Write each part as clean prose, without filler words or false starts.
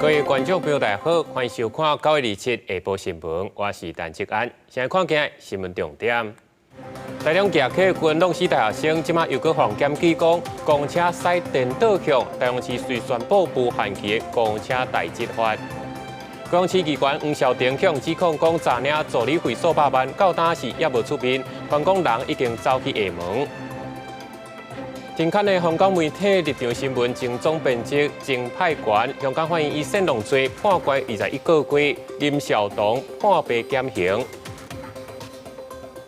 各位觀眾朋友，大家好，歡迎收看9月27下晡新聞，我是陳志安。先來看今日新聞重點。台中騎客運弄死大學生，這馬又閣予人檢舉講，公車駛顛倒向，台中市遂宣布無限期的公車大執法。高雄市議員黃少廷向指控講，詐領助理費數百萬，到今時猶無出面，傳講人已經走去廈門。停刊的香港媒體立場新聞前總編輯曾派權，香港法院以煽動罪判關21個月，林紹桐判罰減刑。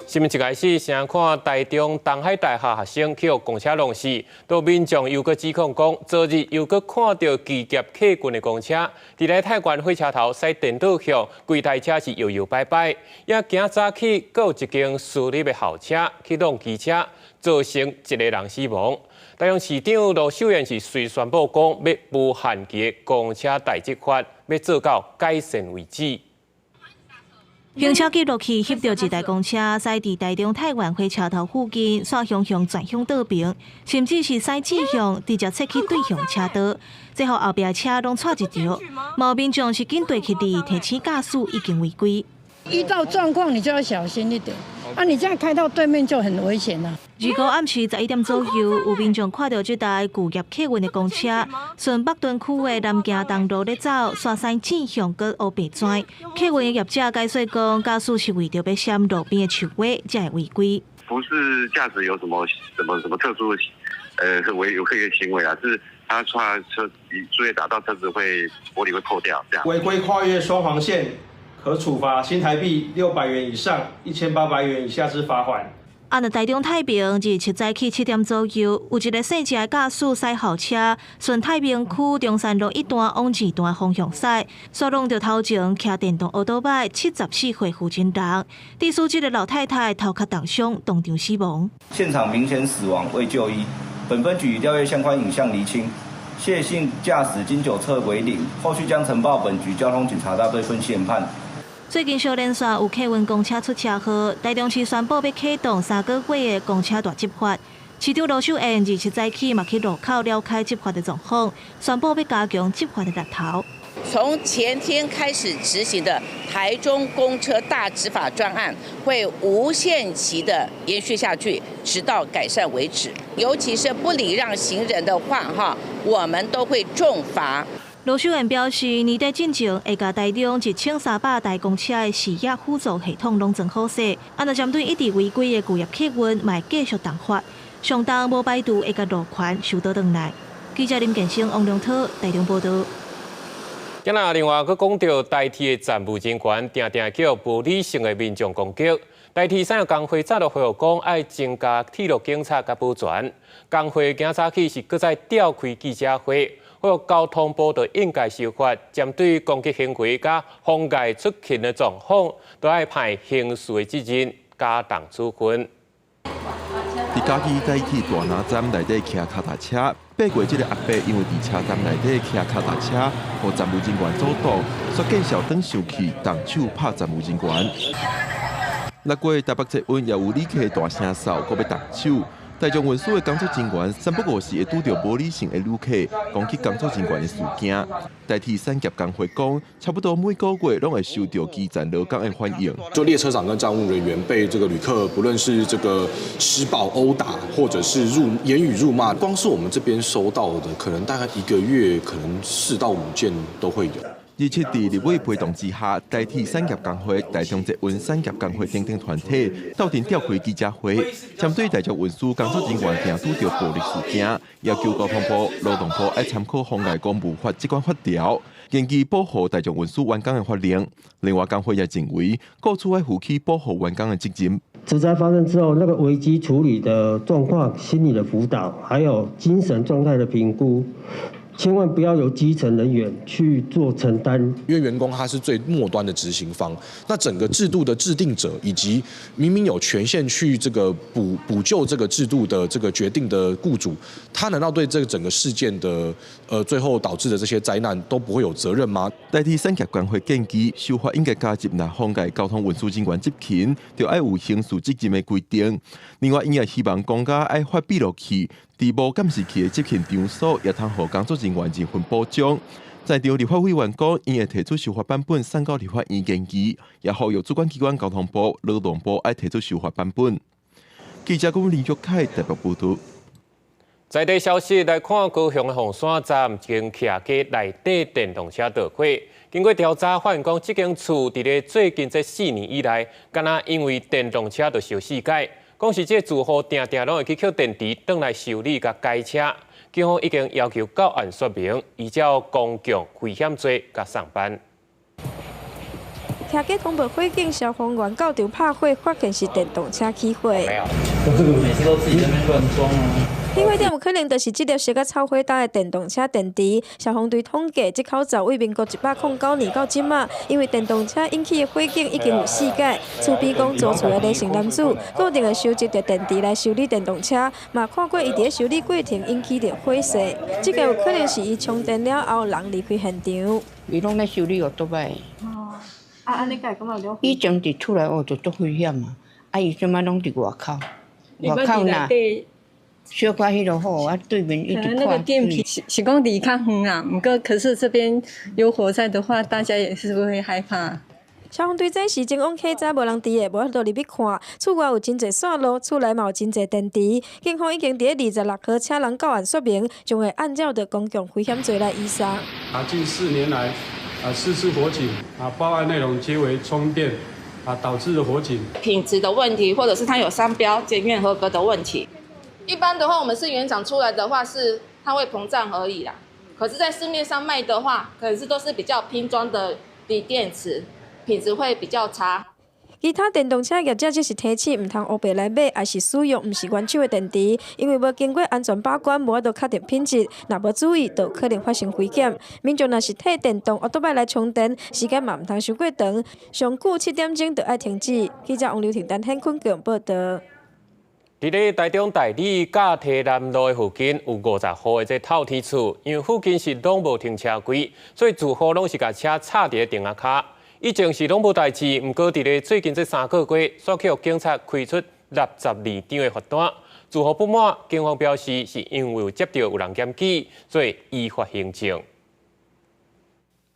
新聞一開始，先看台中東海大學學生去予公車弄死，都民眾又閣指控講，昨日又閣看著拒載客運的公車，佇咧太原火車頭駛顛倒向，規台車是搖搖擺擺，也今早起閣有一間私立的校車去挵機車，造成一个人死亡。台中市長盧秀燕是遂宣布講，欲無限期的公車大執法，欲做到改善為止。行車記錄器翕著一台公車駛佇台中太原火車頭附近，煞雄雄轉向倒爿，甚至是駛正向，直接切去對向車道，這予後壁車攏掣一著。嘛民眾是緊綴起來提醒駕駛已經違規。遇到狀況你就要小心一點，啊，你這樣開到對面就很危險啦。29暗時11點左右，有民眾看著這台拒載客運的公車，順北屯區的南京東路咧走，煞駛正向閣烏白跩。客運的業者解釋講，駕駛是為著欲閃路邊的樹尾，才會違規。不是駕駛有什麼什麼什麼特殊的，違規行為啊，是他車樹葉打到車子會玻璃會破掉，這樣。違規跨越雙黃線，可處罰新台幣600元以上1800元以下之罰款。啊，若台中太平27早起7點左右，有一个細隻的駕駛駛校車，順太平區中山路一段往二段方向駛，煞挵著頭前騎電動歐多擺74歲負責人，致使這个老太太頭殼重傷，當場死亡。現場明顯死亡，未就醫。本分局已調閱相關影像釐清，謝姓駕駛經酒測為零，後續將呈報本局交通警察大隊分析研判。最近小連續有客運公車出車禍，台中市宣布欲啟動3個月的公車大執法。市長盧秀燕27早起嘛去路口了解執法的狀況，宣布欲加強執法的力頭。從前天開始執行的台中公車大執法專案，會無限期的延續下去，直到改善為止。尤其是不禮讓行人的話，哈，我們都會重罰。盧秀燕表示，年底進前會共台中1300台公車的視野輔助系統攏裝好勢，啊，若針對一直違規的拒載客運，嘛會繼續重罰，上重無排除會共路權收倒轉來。記者林建生、王良濤台中報導。今仔另外閣講著台鐵的站務人員，定定予無理性的民眾攻擊。台鐵產業工會早就呼籲講，愛增加鐵路警察佮保全。工會今早起是閣再召開記者會，呼籲交通部就應該修法，針對攻擊行為佮妨礙出勤的狀況，都愛判刑事的責任，加重處分。佇嘉義台鐵大林站內底騎跤踏車，爬過這个阿伯因為佇車站內底騎跤踏車，予站務人員阻擋，煞見笑轉生氣，動手拍站務人員。6月台北捷運也有旅客大聲嗽，閣欲動手。大眾運輸的工作人員三不五時會拄著無理性的旅客攻擊工作人員的事件。台鐵產業工會講，差不多每個月攏會收著基層勞工的反映。就列車長跟站務人員被這個旅客，不論是這個施暴毆打，或者是言語辱罵，光是我們這邊收到的，可能大概一個月可能4到5件都會有。27佇立委陪同之下，台鐵產業工會、台中捷運產業工會等等團體鬥陣召開記者會，針對大眾運輸工作人員定拄著暴力事件，要求交通部、勞動部愛參考妨礙公務法這款法條，研究保護大眾運輸員工的法令。另外，工會也認為，雇主愛負起保護員工的責任。職災發生之後，那個危機處理的狀況、心理的輔導，還有精神狀態的評估，千萬不要由基層人員去做承擔。因為員工他是最末端的執行方，那整個制度的制定者以及明明有權限去這個補救這個制度的這個決定的雇主，他難道對這個整個事件的最後導致的這些災難都不會有責任嗎？台鐵產業工會建議修法應該加入，若妨礙交通運輸人員執勤，就愛有刑事責任的規定。另外，𪜶也希望公家愛發閉路器，佇無監視器的執勤場所，也通予工作人員人身保障。在場立法委員講，𪜶會提出修法版本送到立法院研議，也呼籲主管機關交通部、勞動部愛提出修法版本。記者郭林玉凱台北報導。在地消息來看，高雄的鳳山站一間徛家內底電動車著火，經過調查發現，講這間厝佇咧最近這4年以來，敢若因為電動車就燒四擺，講是這住戶定定攏會去抾電池轉來修理佮改車。警方已經要求到案說明，依照公共危險罪共送辦。徛家通報火警，消防員到場拍火，發現是電動車起火。這個每次都自己在那邊亂裝啊。起火點有可能就是這粒燒甲臭火焦的電動車電池。消防隊統計，這口罩對民國109年到這馬，因為電動車引起的火警已經有四擺。厝邊講租厝的李姓男子，固定會收集著電池來修理電動車，嘛看過伊佇咧修理過程引起著火勢。這個有可能是伊充電了後人離開現場。伊攏咧修理奧多擺。哦，啊，按呢敢會感覺以前佇厝內哦就足危險啊，啊伊這擺攏佇外口，外口若小可彼落好，啊對面一直看。那個電瓶是是講離較遠啊，毋過可是這邊有火災的話，大家也是會害怕。消防隊這時前往稽查無人佇的，無法度入去看。厝外有真濟線路，厝內嘛有真濟電池。警方已經佇咧26號請人到案說明，將會按照著公共危險罪來移送。啊，近4年來，啊四次火警，啊報案內容皆為充電，啊導致的火警。品質的問題，或者是它有商標檢驗合格的問題。一般的話，我們是原廠出來的話，是它會膨脹而已啦。可是，在市面上賣的話，可能是都是比較拼裝的鋰電池，品質會比較差。其他電動車業者則是提醒，毋通烏白來買，抑是使用毋是原廠的電池，因為無經過安全把關，無法度確定品質，若無注意，就可能發生危險。民眾若是提電動奧多擺來充電，時間嘛毋通傷過長，上久7點鐘就愛停止。記者王劉婷、陳顯坤報導。佇咧台中大里佮提南路的附近有50戶的這透天厝，因為附近是攏無停車櫃，所以住戶攏是共車插佇咧頂仔跤。以前是攏無代誌，毋過佇咧最近這3個月，煞去予警察開出62張的罰單。住戶不滿，警方表示是因為有接著有人檢舉，所以依法行政。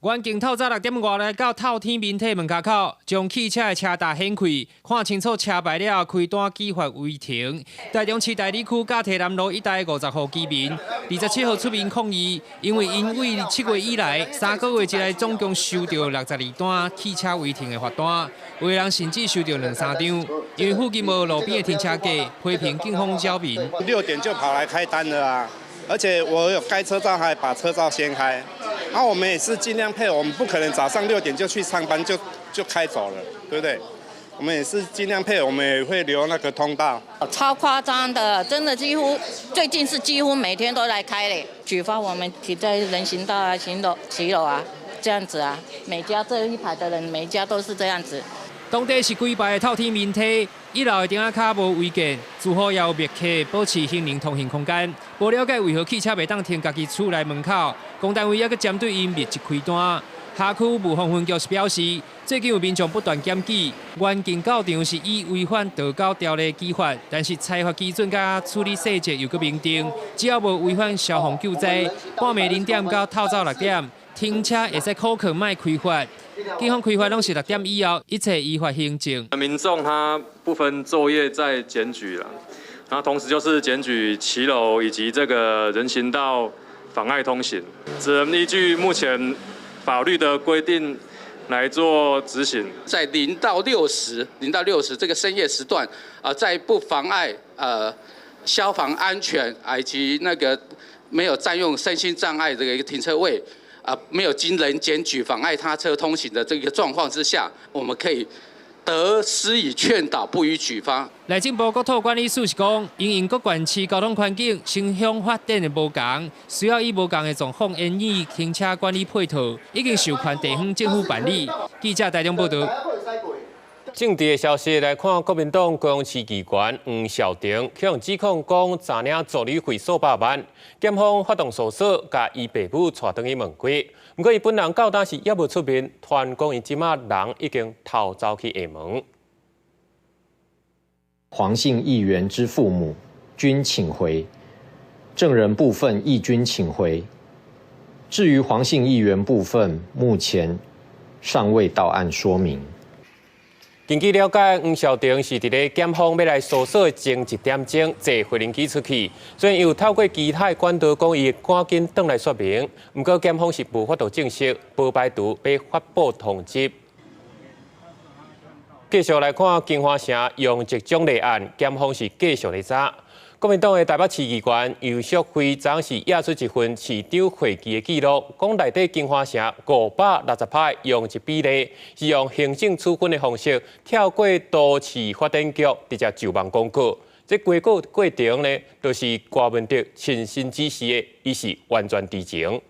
員警透早6點外來到透天民宅門跤口，將汽車的車閘掀開，看清楚車牌了後，開單舉發違停。台中市大里區佮提南路一帶50戶居民，27號出面抗議，因為𪜶對7月以來3個月之內總共收著62單汽車違停的罰單，有的人甚至收著兩三張。因為附近無路邊的停車格，批評警方擾民。 6點就跑來開單了啊！而且我有蓋車罩，還把車罩掀開。啊，我們也是盡量配合，我們不可能早上6點就去上班就開走了，對不對？我們也是盡量配合，我們也會留那個通道。超誇張的，真的幾乎最近是幾乎每天都來開嘞，舉發我們停在人行道啊、行樓、騎樓啊，這樣子啊，每家這一排的人，每家都是這樣子。當地是規排的透天民宅，一樓的頂仔跤無違建，住戶也有默契保持行人通行空間。無了解為何汽車袂當停家己厝內門口，公單位猶閣針對𪜶密集開單。轄區霧峰分局是表示，最近有民眾不斷檢舉，員警到場是以違反道交條例舉發，但是裁罰基準佮處理細節又閣明定，只要無違反消防救災，半暝0點到透早6點，停車會使可靠莫開罰。警方開罰攏是6點以後，一切依法行政。民眾他不分晝夜在檢舉啦，然後同時就是檢舉騎樓以及這個人行道妨礙通行，只能依據目前法律的規定來做執行。在0到60，0到60這個深夜時段，啊，在不妨礙消防安全以及那個沒有佔用身心障礙這個一個停車位。啊，沒有經人檢舉妨礙他車通行的這個狀況之下，我們可以得施以勸導，不予舉發。內政部國土管理署是講，因應各縣市交通環境城鄉發展的無仝，需要以無仝的狀況研擬停車管理配套，已經授權地方政府辦理。記者台中報導。政治的消息來看，國民黨高雄市議員黃少廷予指控講詐領助理費數百萬，檢方發動訴訟，共伊爸母帶轉去問過。毋過伊本人到今是猶無出面，傳講伊這馬人已經逃走去廈門。黃姓議員之父母均請回，證人部分亦均請回，至於黃姓議員部分，目前尚未到案說明。根據了解，黃少廷是佇咧檢方欲來搜索的前一點鐘坐飛行機出去，雖然有透過其他管道講伊會趕緊轉來說明，毋過檢方是無法度證實，無排除欲發布通緝。繼續來看金華城楊澤獎勵案，檢方是繼續咧查。國民黨的台北市議員游淑慧昨是掖出一份市長會議的記錄，講內底金華城560%容積比例是用行政處分的方式跳過都市發展局直接就網公告。這規個過程呢，就是柯文哲親身指示的，伊是完全知情。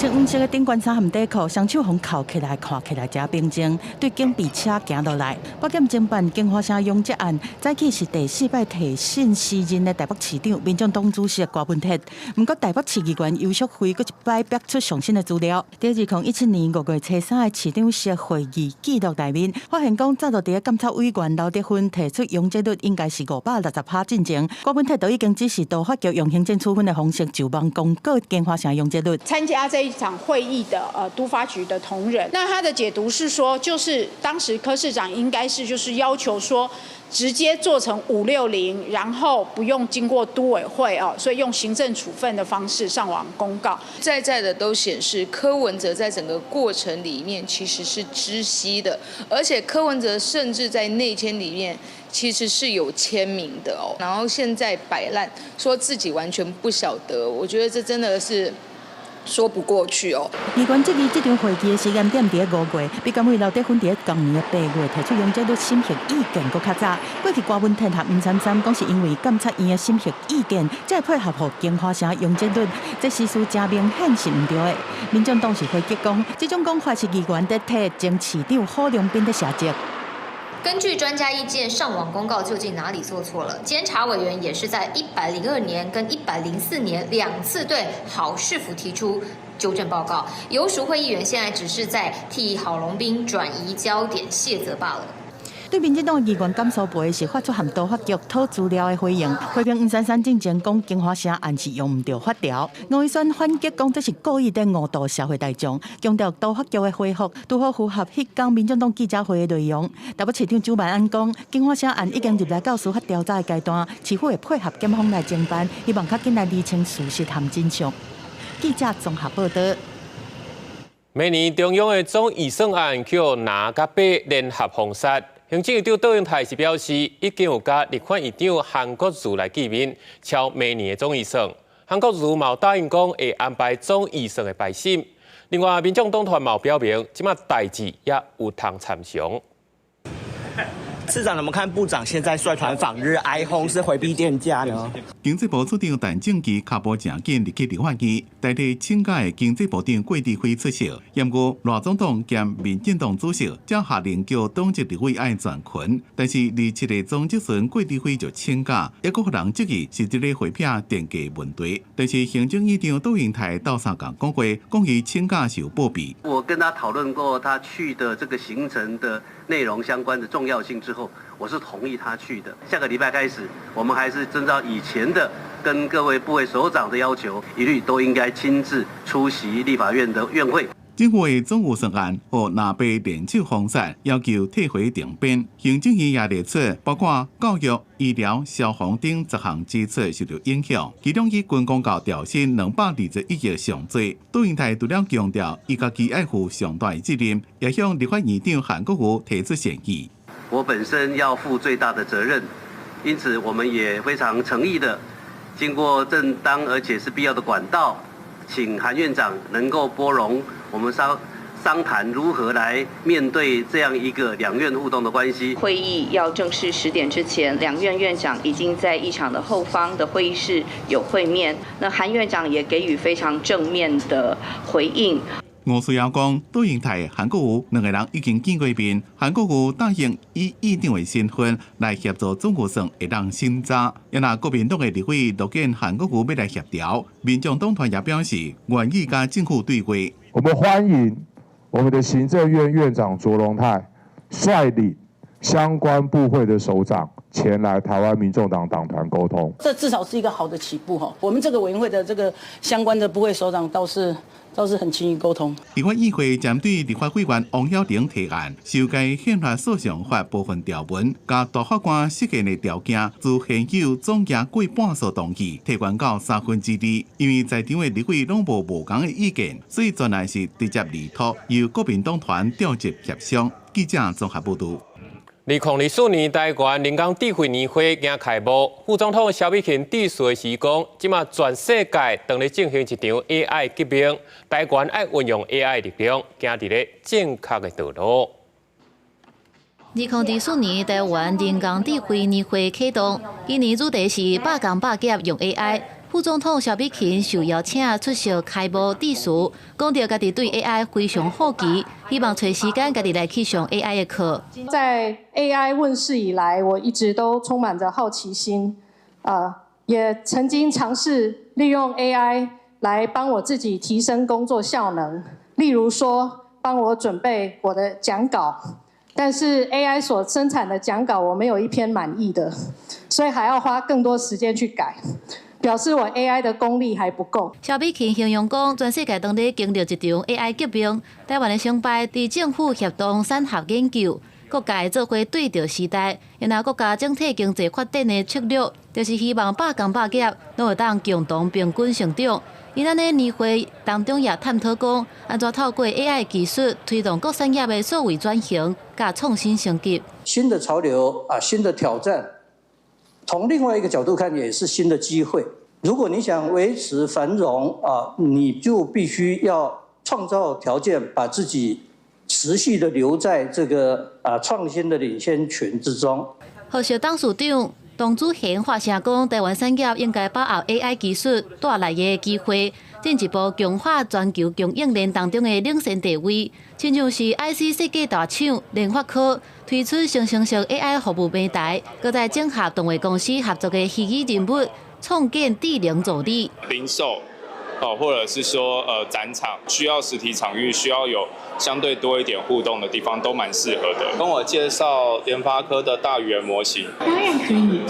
穿黃色的頂懸衫和底褲，雙手予釦起來，看起來誠平靜。對警備車行落來，北檢偵辦金華城容積案，早起是第四擺提訊時任的台北市長、民眾黨主席柯文哲。毋過台北市議員游淑慧閣一擺逼出上新的資料。佇2017年5月初三的市長室會議記錄內面，發現講早就佇咧監察委員劉德芬提出容積率應該是560%進前，柯文哲就已經指示都發局用行政處分的方式就網公告金華城容積率。參加這一場會議的都發局的同仁，那他的解讀是說，就是當時柯市長應該是就是要求說，直接做成560，然後不用經過都委會哦，所以用行政處分的方式上網公告。在在的都顯示柯文哲在整個過程裡面其實是知悉的，而且柯文哲甚至在內簽裡面其實是有簽名的哦。然後現在擺爛，說自己完全不曉得，我覺得這真的是說不過去哦。議員質疑這場會議的時間點佇咧5月，比監委劉德芬佇咧同年的8月提出容積率審核意見閣較早。過去柯文哲和黃珊珊講是因為監察院的審核意見，才會配合予金華城容積率，這事實誠明顯是毋對的。民眾黨是回擊講，這種講法是議員佇替前市長郝龍斌佇卸責。根據專家意見，上網公告究竟哪裡做錯了？監察委員也是在102年跟104年兩次對郝市府提出糾正報告。游淑慧議員現在只是在替郝龍斌轉移焦點卸責罷了。對民進黨議員甘淑培是發出和都發局討資料的回應，批評黃珊珊進前講金華城案是用毋著法條，吳怡萱反擊講這是故意佇誤導社會大眾，強調都發局的回覆拄好符合彼工民眾黨記者會的內容。台北市長蔣萬安講，金華城案已經入來到司法調查的階段，市府會配合檢方來偵辦，希望較緊來釐清事實和真相。記者綜合報道。明年中央的總預算案予藍佮白聯合封殺。行政院長卓榮泰是表示，已經有佮立法院長韓國瑜來見面，敲明年的總預算。韓國瑜嘛答應講會安排總預算的排審。另外，民眾黨團嘛表明，這馬代誌也有通參詳。市長怎麼看部長現在率團訪日，哀轟是迴避電價呢？經濟部次長陳正祺跤步誠緊入去立法院，代替請假的經濟部長郭智輝出席。毋過賴總統兼民進黨主席才下令叫黨籍立委愛全勤，但是27日總質詢郭智輝就請假，猶閣予人質疑是佇咧迴避電價問題。但是行政院長卓榮泰鬥相共講話，講伊請假是有報備。我跟他討論過他去的這個行程的內容相關的重要性之後，我是同意他去的。下個禮拜開始，我們還是遵照以前的跟各位部會首長的要求，一律都應該親自出席立法院的院會。政府的總預算案予藍白聯手封殺，要求退回重編。行政院也列出包括教育、醫療、消防等十項支出受到影響，其中以軍公教調薪221億上濟。卓榮泰除了強調，伊家己愛負上大的責任，也向立法院長韓國瑜提出善意。我本身要負最大的責任，因此我們也非常誠意的，經過正當而且是必要的管道，請韓院長能夠撥冗，我們商商談如何來面對這樣一個兩院互動的關係。會議要正式10點之前，兩院院長已經在議場的後方的會議室有會面，那韓院長也給予非常正面的回應。吳思瑤講，卓榮泰、韓國瑜兩个人已經見過面，韓國瑜答應以院長的身份來協助總預算會當審查。若國民黨的立委樂見韓國瑜欲來協調，民眾黨團也表示願意佮政府對話。我們歡迎我們的行政院院長卓榮泰率領相關部會的首長前來台灣民眾黨黨團溝通。這至少是一個好的起步哈。我們這個委員會的這個相關的部會首長倒是很輕易溝通。立法院會針對立法委員王曉玲提案修改憲法訴訟法部分條文，共大法官釋憲的條件，自現有總額過半數同意，提懸到2/3。因為在場的立委攏無無仝的意見，所以全案是直接離託由國民黨團召集協商。記者綜合報導。2024年台灣人工智慧年會今開幕，副總統蕭美琴致辭的時講，這馬全世界當咧進行一場 AI 革命，台灣愛運用 AI 力量，行佇咧正確的道路。2024年台灣人工智慧年會啟動，今年主題是百工百業用 AI。副總統蕭美琴受邀請出席開幕致辭，講著家己對 AI 非常好奇，希望揣時間家己來去上 AI 的課。在 AI 問世以來，我一直都充滿着好奇心，也曾經嘗試利用 AI 來幫我自己提升工作效能，例如說幫我準備我的講稿，但是 AI 所生產的講稿我沒有一篇滿意的，所以還要花更多時間去改。表示我 AI 的功力還不夠。蕭美琴形容講，全世界當咧經歷一場 AI 革命，台灣的成敗佇政府協同產學研究，各界做伙對著時代，然後國家整體經濟發展的策略，就是希望百工百業攏會當共同平均成長。𪜶按呢年會當中也探討講，按怎透過 AI 技術推動各產業的數位轉型，佮創新升級。新的潮流啊，新的挑戰。從另外一個角度看，也是新的機會。如果你想維持繁榮啊，你就必須要創造條件，把自己持續的留在這個啊創新的領先群之中。和碩董事長董子賢發聲講，台灣產業應該把握 AI 技術帶來的機會，進一步強化全球供應鏈當中的領先地位。親像是 IC 設計大廠聯發科推出生成式 AI 服務平台，閣再整合動畫公司合作的虛擬人物，創建智能助理。零售哦，或者是說展場需要實體場域，需要有相對多一點互動的地方，都蠻適合的。跟我介紹聯發科的大語言模型。當然可以，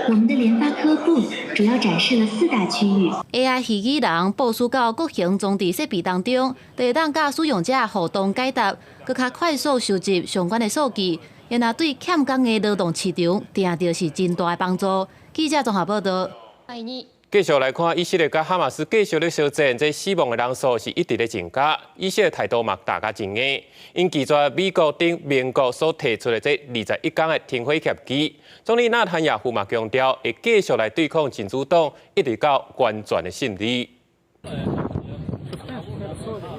我們的聯發科 booth 主要展示了四大區域。 AI 虛擬人部署到各型裝置設備當中，就會當佮使用者互動解答，閣較快速收集相關的數據，然後對欠工的勞動市場，定著是真大的幫助。記者綜合報道。繼續來看以色列佮哈馬斯繼續咧相戰，這死亡的人數是一直咧增加。以色列態度嘛打甲真硬，𪜶拒絕美國等盟國所提出的這21天的停火協議。總理納坦雅胡嘛強調，會繼續來對抗真主黨，一直到完全的勝利。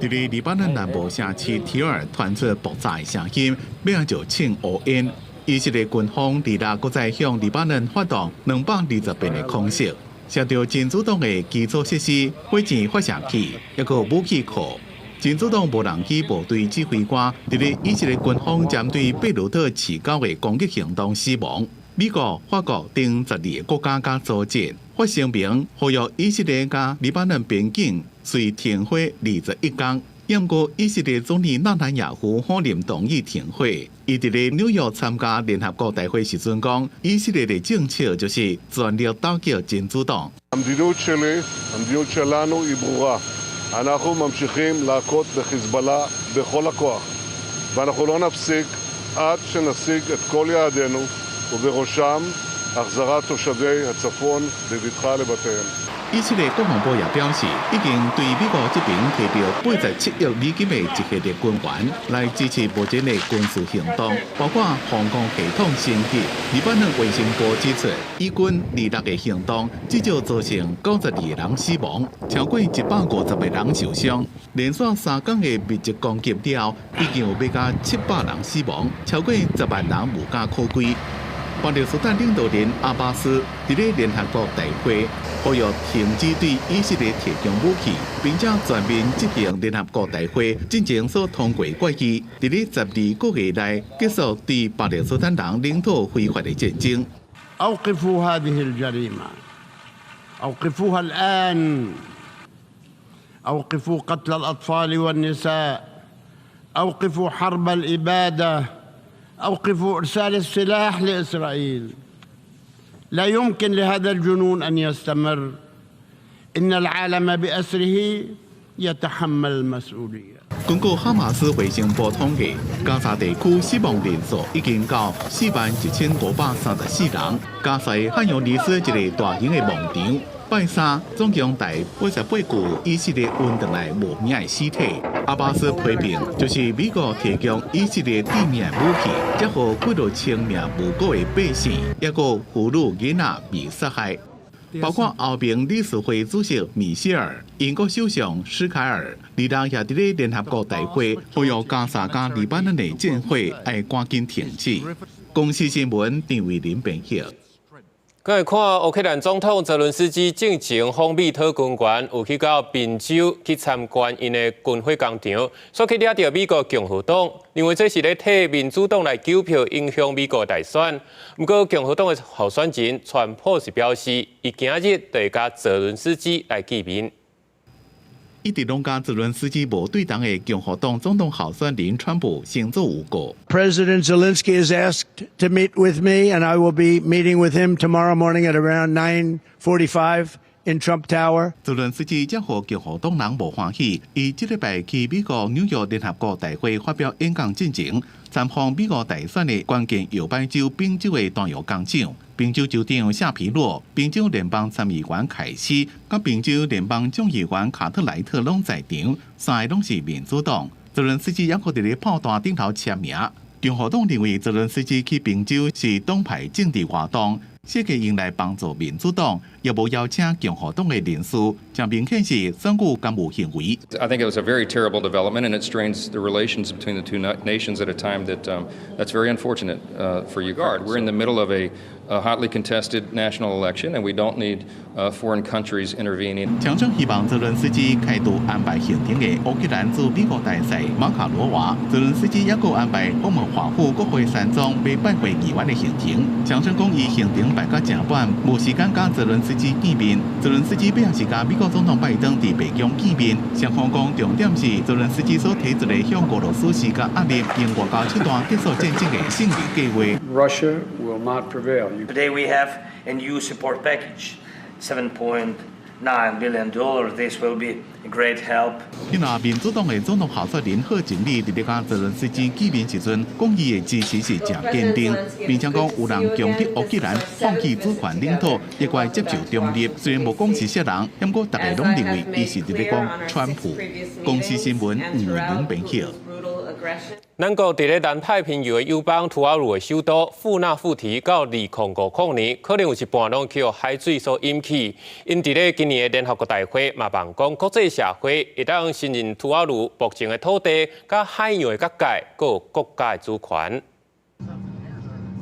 佇咧黎巴嫩南部城市提爾傳出爆炸的聲音，尾仔就衝烏煙。以色列軍方二六閣再向黎巴嫩發動220遍的空襲。射著真主黨的基礎設施、火箭發射器，抑閣武器庫。真主黨無人機部隊指揮官佇咧以色列軍方針對貝魯特市郊的攻擊行動死亡。美國、法國等12個國家佮組織發聲明，呼籲以色列佮黎巴嫩邊境遂停火21天。毋過以色列總理納坦雅胡否認同意停火。伊佇咧紐約參加聯合國大會時陣講，以色列的政策就是全力打擊真主黨。 המדיניות שלי, המדיניות שלנו היא ברורה. אנחנו ממשיכים להכות בחיזבאללה בכל הכוח, ואנחנו לא נפסיק עד שנשיג את כל יעדינו, ובראשם החזרת תושבי הצפון בבטחה לבתיהם. 以色列國防部也表示，已經對美國這邊提著87億美金的一系列軍援，來支持目前的軍事行動，包括防空系統升級。黎巴嫩衛生部指出，以軍二六的行動至少造成92個人死亡，超過150個人受傷。連續3天的密集攻擊了後，已經有欲加700人死亡，超過10萬人無家可歸。巴勒斯坦領導人阿巴斯佇咧聯合國大會呼籲停止對以色列提供武器，並且全面執行聯合國大會進前所通過決議，佇咧12個月內結束對巴勒斯坦人領土非法的戰爭。 أوقفوا هذه الجريمة أوقفوها الآن أوقفوا قتل الأطفال والنساء أوقفوا حرب الإبادة أوقفوا إرسال السلاح لإسرائيل. لا يمكن لهذا الجنون أن يستمر. إن العالم بأسره يتحمل المسؤولية。根據哈馬斯衛生部統計，加沙地區死亡人數已經到41,534人。加沙漢尤尼斯一個大型的墓場，拜三總共帶88具以色列運轉來無名的屍體。阿巴斯批評，就是美國提供以色列致命武器，才予幾若千名無辜的百姓，抑閣婦女囡仔被殺害。包括歐盟理事會主席米歇爾、英國首相施凱爾，二人也佇咧聯合國大會呼籲加沙佮黎巴嫩的戰火愛趕緊停止。公視新聞張偉林編譯。過來看烏克蘭總統澤倫斯基進前訪美討軍援，有去到賓州去參觀𪜶的軍火工廠，煞去惹著美國共和黨，認為這是咧替民主黨來糾票，影響美國大選。毋過共和黨的候選人川普是表示，伊今日就會佮澤倫斯基來見面。一直攏佮澤倫斯基無對頭的共和黨總統候選人川普先做預告。 President Zelensky has asked to meet with me, and I will be meeting with him tomorrow morning at around 9:45 in Trump Tower. 澤倫斯基才予共和黨人無歡喜，伊這禮拜去美國紐約聯合國大會發表演講進前，參訪美國大選的關鍵搖擺州賓州的彈藥工廠。賓州州長夏皮洛、賓州聯邦參議員凱西、佮賓州聯邦眾議員卡特萊特攏在場，三个攏是民主黨。澤倫斯基猶閣佇咧炮彈頂頭簽名。共和黨認為澤倫斯基去賓州是黨派政治活動，設計用來幫助民主黨，也無邀請共和黨的人士，誠明顯是選舉干預行為。 I think it was a very terrible development, and it strains the relations between the two nations at a time that's very unfortunate for Ukraine. We're in the middle of a hotly contested national election, and we don't need foreign countries intervening. 強生希望澤倫斯基開除安排行程的烏克蘭駐美國大使馬卡羅娃。澤倫斯基猶閣安排訪問華府國會山莊欲拜會議員的行程。強生講伊行程排甲誠滿，無時間佮澤倫斯基見面。澤倫斯基欲是佮美國總統拜登佇白宮見面。雙方講重點是澤倫斯基所提出的向俄羅斯施加壓力，用外交手段結束戰爭的勝利計劃。 Russia will not prevail. Today we have a new support package, $7.9 billion. This will be a great help. 那民主黨的總統候選人賀錦麗佇咧佮澤倫斯基見面時陣，講伊的支持是誠堅定，並且講有人強迫烏克蘭放棄主權領土，抑閣愛接受中立。雖然無講是啥人，毋過大家攏認為伊是佇咧講川普。公視新聞吳玲編譯。咱國佇咧南太平洋的友邦吐瓦魯的首都富納富提，到2050年，可能有一半攏予海水所淹去。𪜶佇咧今年的聯合國大會嘛，望講國際社會會當承認吐瓦魯目前的土地佮海洋的國界，閣有國家的主權。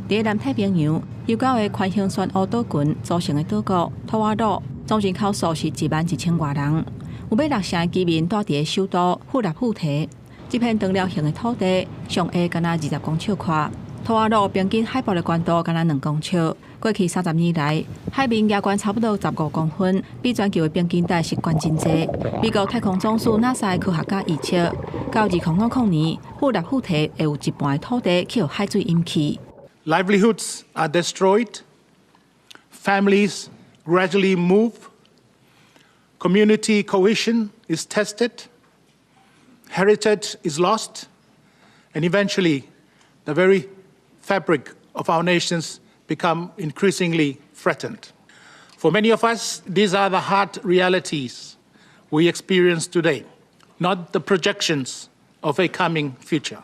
佇南太平洋悠久的寬形漩渦島群組成的島國吐瓦魯，總人口數是11,000外人，有欲六成的居民住佇首都富納富提。這片長條形的土地，上下敢若20公尺寬。吐瓦魯平均海拔的懸度敢若2公尺。過去30年來，海面加懸差不多15公分，比全球的平均值是懸真濟。美國太空總署 NASA 的科學家預測，到2050年，富納富提會有一半的土地予海水淹去。 Livelihoods are destroyed, families gradually move, community cohesion is tested, heritage is lost, and eventually the very fabric of our nations become increasingly threatened. For many of us, these are the hard realities we experience today, not the projections of a coming future.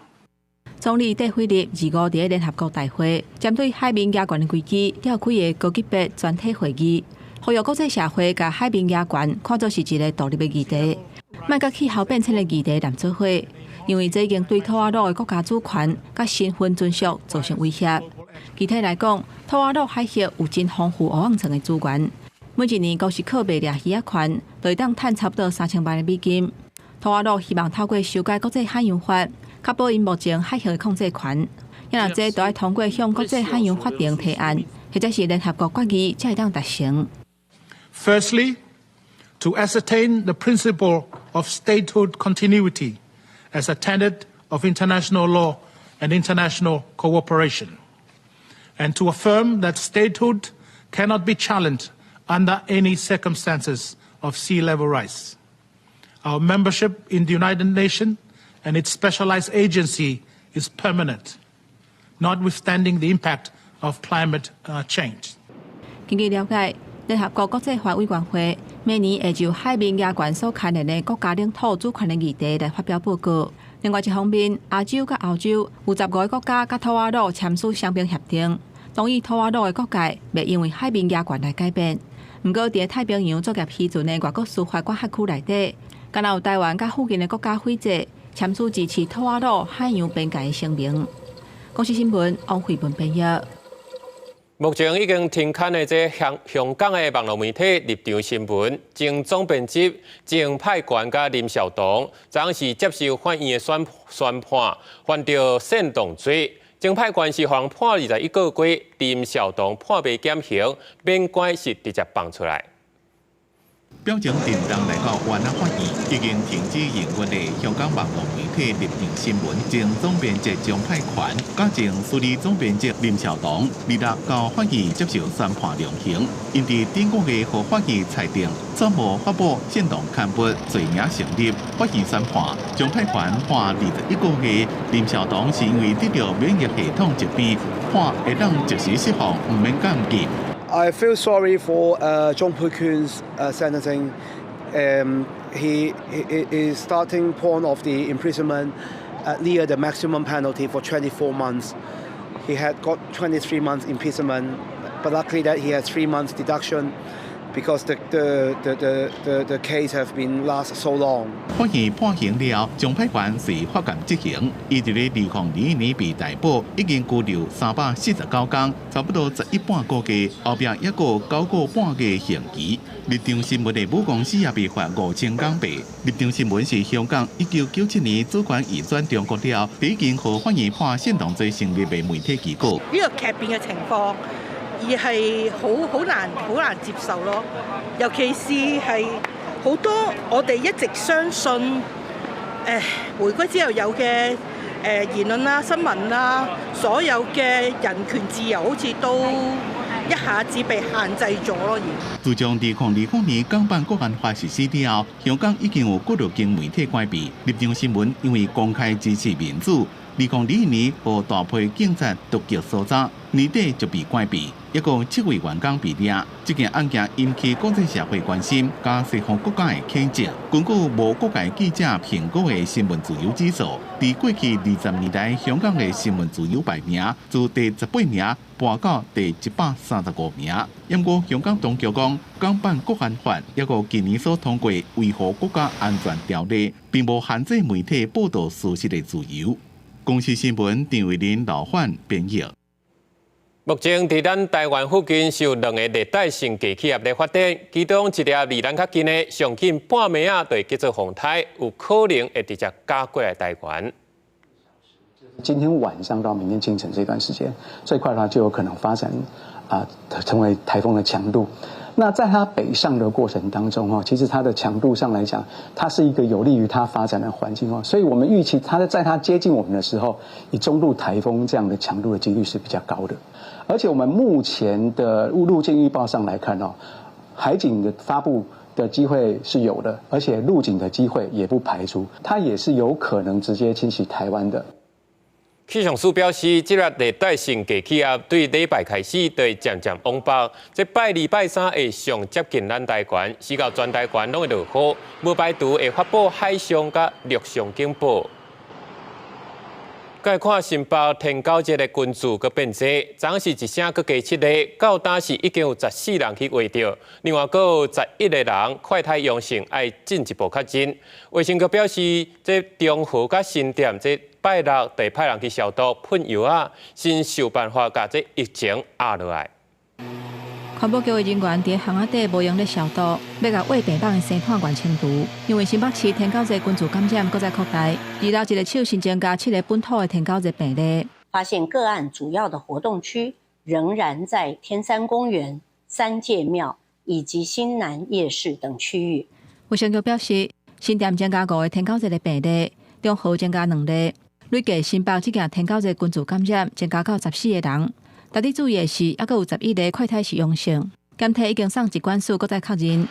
總理戴輝立25佇聯合國大會，針對海面加懸的危機，召開个高級別全體會議，呼籲國際社會共海面加懸看作是一个獨立的議題，莫佮氣候變遷的議題連做伙，因為這已經對吐瓦魯的國家主權佮身份存續造成威脅。具體來講，吐瓦魯海峽有真豐富烏甕層的資源，每一年光是靠賣掠魚仔權，就會當趁差不多3000萬的美金。吐瓦魯希望透過修改國際海洋法，確保𪜶目前海峽的控制權。若這都愛通過向國際海洋法庭提案，或者是聯合國決議，才會當達成。 Firstly, to ascertain the principle of statehood continuity as a tenet of international law and international cooperation, and to affirm that statehood cannot be challenged under any circumstances of sea level rise. Our membership in the United Nations and its specialized agency is permanent, notwithstanding the impact of climate change. 根據了解，聯合國國際法委員會每年會就海面額權所牽連的國家領土主權的議題來發表報告。另外一方面，亞洲佮歐洲有15個國家佮吐瓦魯簽署雙邊協定，同意吐瓦魯的國界袂因為海面額權來改變。毋過，佇太平洋作業漁船的外國司法管轄區內底，敢若有台灣佮附近的國家斐濟簽署支持吐瓦魯海洋邊界的聲明。公視新聞王慧文編譯。目前已經停刊的這香港的網絡媒體立場新聞前總編輯鍾沛權佮林紹桐，昨是接受法院的宣判，犯著煽動罪。鍾沛權是予人判21個月，林紹桐判袂減刑，免關是直接放出來。表情震動來到原來法院，已經停止營運的香港網絡媒體立場新聞前總編輯鍾沛權，佮前助理總編輯林紹桐，二六到法院接受宣判量刑。𪜶佇頂個月予法院裁定，串謀發布煽動刊物罪名成立。法院宣判，鍾沛權判21個月，林紹桐是因為得著免疫系統疾病，判會當即時釋放，毋免監禁。 I feel sorry for Chung Pui Kun's sentencing. He is starting point of the imprisonment near the maximum penalty for 24 months. He had got 23 months imprisonment, but luckily that he has 3 months deduction because the case have been last so long. 法院判刑了，鍾沛權隨發監執行。伊佇咧2021年被逮捕，已經拘留349天，差不多11半個月，後壁猶閣9個半月刑期。立場新聞的母公司也被罰5000港幣。立場新聞是香港1997年主權移轉中國了，第一間予法院判煽動罪成立的媒體機構。呢個劇變嘅情況，而係好好難好難接受咯，尤其是係好多我哋一直相信回歸之後有嘅言論啦、新聞啦，所有嘅人權自由好似都一下子被限制咗咯。而自從2020年港版國安法實施了後，香港已經有幾落間媒體關閉。立場新聞因為公開支持民主，2021年予大批警察突擊搜查，年底就被關閉。一共七位員工被掠。這件案件引起國際社會關心，佮西方國家的譴責。根據無國界記者評估的新聞自由指數，佇過去20年來，香港的新聞自由排名自第18名跋到第135名。毋過香港當局講，港版國安法抑閣近年所通過維護國家安全條例，並無限制媒體報道事實的自由。公視新聞陳慧琳、老范編譯。目前佇咱台灣附近是有兩个熱帶性低氣壓咧發展，其中一粒離咱較近的，上緊半暝仔就會叫做風颱，有可能會直接軋過來台灣。今天晚上到明天清晨這段時間，最快的話就有可能發展成為颱風的強度。那在它北上的過程當中，其實它的強度上來講，它是一個有利於它發展的環境哦。所以我們預期它在它接近我們的時候，以中度颱風這樣的強度的幾率是比較高的。而且我們目前的路徑預報上來看哦，海警的發布的機會是有的，而且陸警的機會也不排除，它也是有可能直接侵襲台灣的。氣象署表示，這個熱帶性低氣壓對禮拜開始就會漸漸往北，這拜二、拜三會上接近咱台灣，時到全台灣攏會落雨，無排除會發布海上佮陸上警報。來看新北天狗節的群聚閣變濟，昨是一聲閣加七个，到今是已經有14人去確著，另外閣有11個人快篩陽性，愛進一步確診。衛生局表示，這中和佮新店這拜六就派人去消毒噴藥仔，先想辦法共這疫情壓落來。環保局的人員佇巷仔底無閒咧消毒，欲共餵病房的生態源清除。因為新北市天狗節群聚感染閣再擴大，二樓一个手新增加七个本土的天狗節病例。發現個案主要的活動區仍然在天山公園、三界廟以及新南夜市等區域。衛生局表示，新店增加五个天狗節的病例，中和增加兩例，累計新北這件天狗節群聚感染增加到14個人。值得注意的是，猶閣有11個氣體是陽性，檢體已經送疾管署閣再確認。